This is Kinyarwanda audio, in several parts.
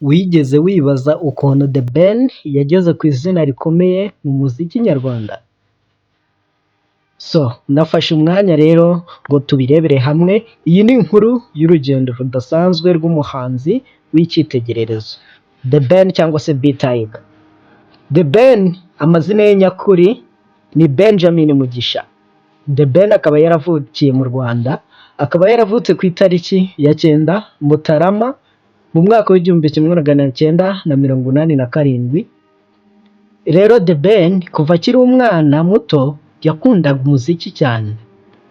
Wigeze wibaza ukuntu The Ben yageze ku izina rikomeye mu muziki nyarwanda? So, nafashe umwanya rero ngo tubirebere hamwe, iyi ni inkuru y'urugendo rudasanzwe rw'umuhanzi w'icyitegererezo, The Ben cyangwa se B Tiger. The Ben amazina ye nyakuri ni Benjamin Mugisha. The Ben akaba yaravukiye mu Rwanda, akaba yaravutse ku itariki ya 9 Mutarama mu mwaka w'1987. Rero The Ben kuva akiri umwana muto yakundaga umuziki cyane.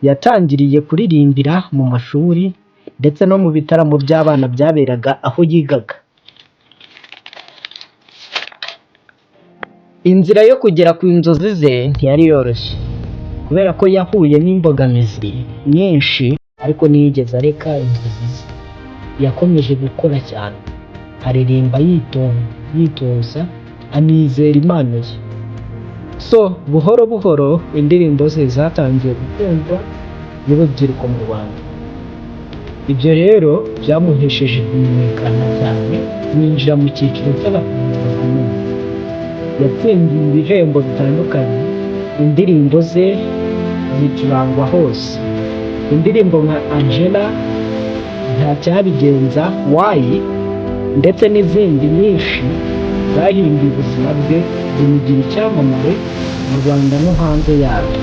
Yatangiriye kuririmbira mu mashuri ndetse no mu bitaramo by'abana byaberaga aho yigaga. Inzira yo kugera ku nzozi ze ntiyari yoroshye kubera ko yahuye n'imbogamizi nyinshi, ariko ntiyigeze areka inzozi ze. Yakomeje gukora cyane, aririmba yitoza, anizera impano ye. So buhoro buhoro indirimbo ze zatangiye gukundwa n'urubyiruko mu Rwanda. Ibyo rero byamuhesheje kumenyekana cyane, yinjira mu cyiciro cy'abahanzi bakomeye. Yatsindiye ibihembo bitandukanye, indirimbo ze zicurangwa hose. Indirimbo nka Angela, Ntacyabigenza, Why ndetse n'izindi nyinshi zahinduye ubuzima bwe, zimugira icyamamare mu Rwanda no hanze yarwo.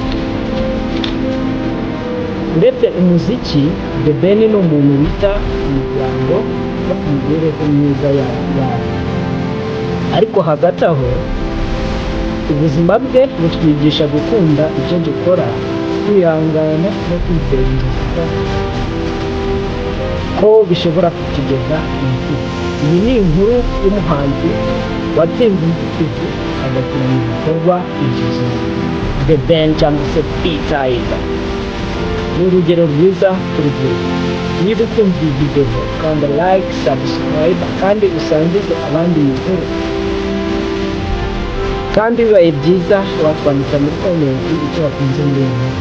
Uretse umuziki, The Ben ni umuntu wita ku muryango no ku mibereho myiza yabo. Ariko hagati aho, ubuzima bwe butwigisha gukunda ibyo dukora, kwihangana no kwizera inzozi zacu ko bishobora kutugeza ku ntsinzi. Iyi ni inkuru y'umuhanzi watsinze inzitizi agashyira mu bikorwa inzozi ze. The Ben cyangwa se B Tiger ni urugero rwiza ku rubyiruko. Niba ukunze iyi video, kanda like, subscribe kandi usangize abandi iyi nkuru. Kandi bibaye byiza watwandikira muri comment icyo wakunze muri iyi nkuru.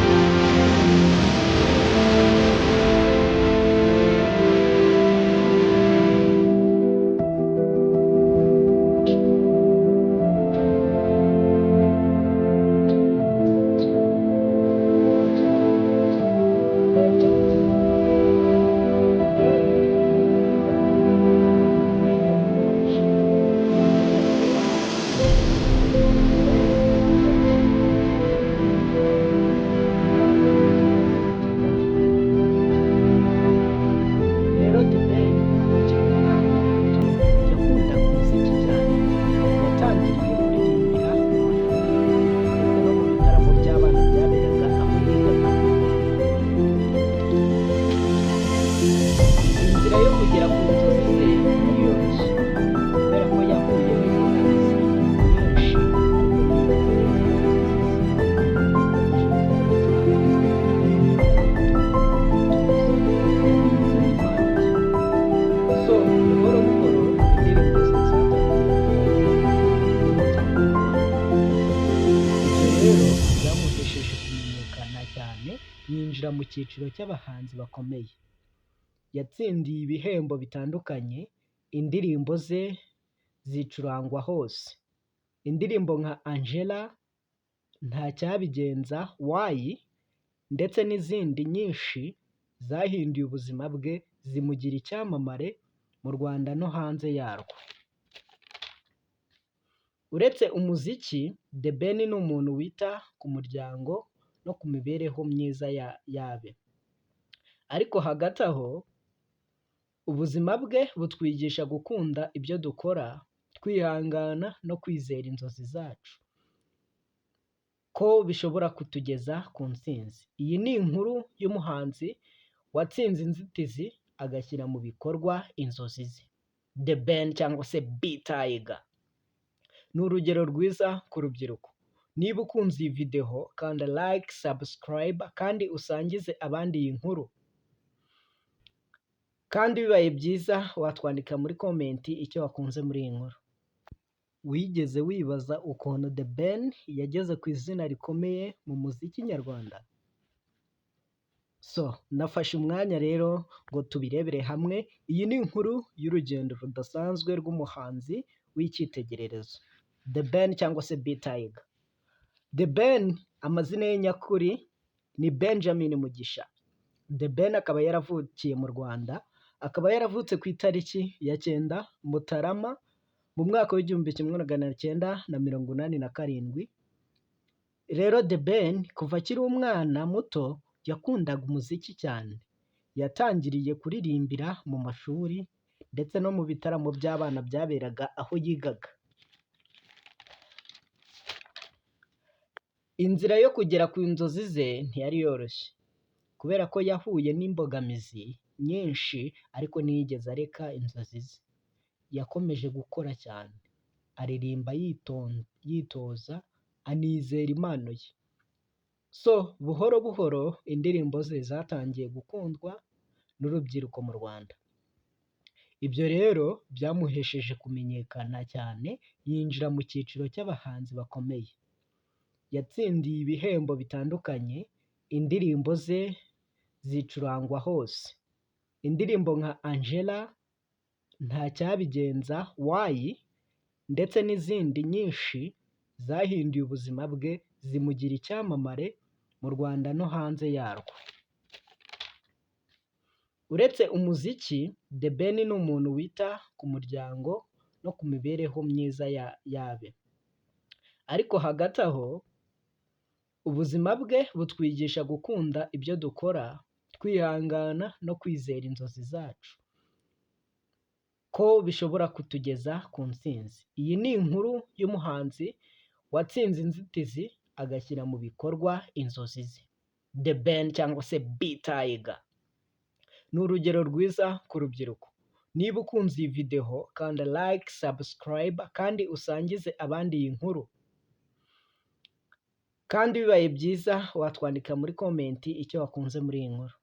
Rero The Ben kuva akiri umwana muto yakundaga umuziki cyane. Yatangiriye kuririmbira mu mashuri ndetse no mu bitaramo by'abana byaberaga aho yigaga. Inzira yo kugera ku nzozi ze ntiyari yoroshye kubera ko yahuye n'imbogamizi nyinshi, ariko ntiyigeze areka inzozi ze. Yakomeje gukora cyane, yitoza, anizera impano ye. So buhoro buhoro indirimbo ze zatangiye gukundwa n'urubyiruko mu Rwanda. Ibyo rero byamuhesheje kumenyekana cyane, yinjira mu cyiciro cy'abahanzi bakomeye. Yatsindiye ibihembo bitandukanye, indirimbo ze zicurangwa hose. Indirimbo nka Angela, Ntacyabigenza, Why ndetse n'izindi nyinshi zahinduye ubuzima bwe, zimugira icyamamare mu Rwanda no hanze yarwo. Uretse umuziki, The Ben ni umuntu wita ku muryango no ku mibereho myiza y'abe. Ariko hagati aho, ubuzima bwe butwigisha gukunda ibyo dukora, kwihangana no kwizera inzozi zacu ko bishobora kutugeza ku ntsinzi. Iyi ni inkuru y'umuhanzi watsinze inzitizi agashyira mu bikorwa inzozi ze. The Ben cyangwa se B Tiger ni urugero rwiza ku rubyiruko. Niba ukunze iyi video, kanda like, subscribe kandi usangize abandi iyi nkuru. Kandi bibaye byiza watwandika muri comment icyo wakunze muri iyi nkuru. Wigeze wibaza ukuntu The Ben yageze ku izina rikomeye mu muziki nyarwanda? So nafashe umwanya rero ngo tubirebere hamwe. Iyi ni inkuru y'urugendo rudasanzwe rw'umuhanzi w'icyitegererezo The Ben cyangwa se B Tiger. The Ben, amazina ye nyakuri ni Benjamin Mugisha. The Ben akaba yaravukiye mu Rwanda, akaba yaravutse ku itariki ya 9 Mutarama mu mwaka w'1987. Rero The Ben kuva akiri umwana muto yakundaga umuziki cyane. Yatangiriye kuririmbira mu mashuri ndetse no mu bitaramo by'abana byaberaga aho yigaga. Inzira yo kugera ku nzozi ze ntiyari yoroshye kubera ko yahuye n'imbogamizi nyinshi, ariko ntiyigeze areka inzozi ze. Yakomeje gukora cyane, aririmba, yitoza, anizera impano ye. So buhoro buhoro indirimbo ze zatangiye gukundwa n'urubyiruko mu Rwanda. Ibyo rero byamuhesheje kumenyekana cyane, yinjira mu cyiciro cy'abahanzi bakomeye. Yatsindiye ibihembo bitandukanye, indirimbo ze zicurangwa hose. Indirimbo nka Angela, Ntacyabigenza, Why ndetse n'izindi nyinshi zahinduye ubuzima bwe, zimugira icyamamare mu Rwanda no hanze yarwo. Uretse umuziki, The Ben ni umuntu wita ku muryango no ku mibereho myiza y'abe. Ariko hagati aho, ubuzima bwe butwigisha gukunda ibyo dukora, kwihangana no kwizera inzozi zacu ko bishobora kutugeza ku ntsinzi. Iyi ni inkuru y'umuhanzi watsinze inzitizi, agashyira mu bikorwa inzozi ze. The Ben cyangwa se B Tiger ni urugero rwiza ku rubyiruko. Niba ukunze iyi video, kanda like, subscribe kandi usangize abandi iyi nkuru. Kandi bibaye byiza watwandika muri comment icyo wakunze muri iyi nkuru.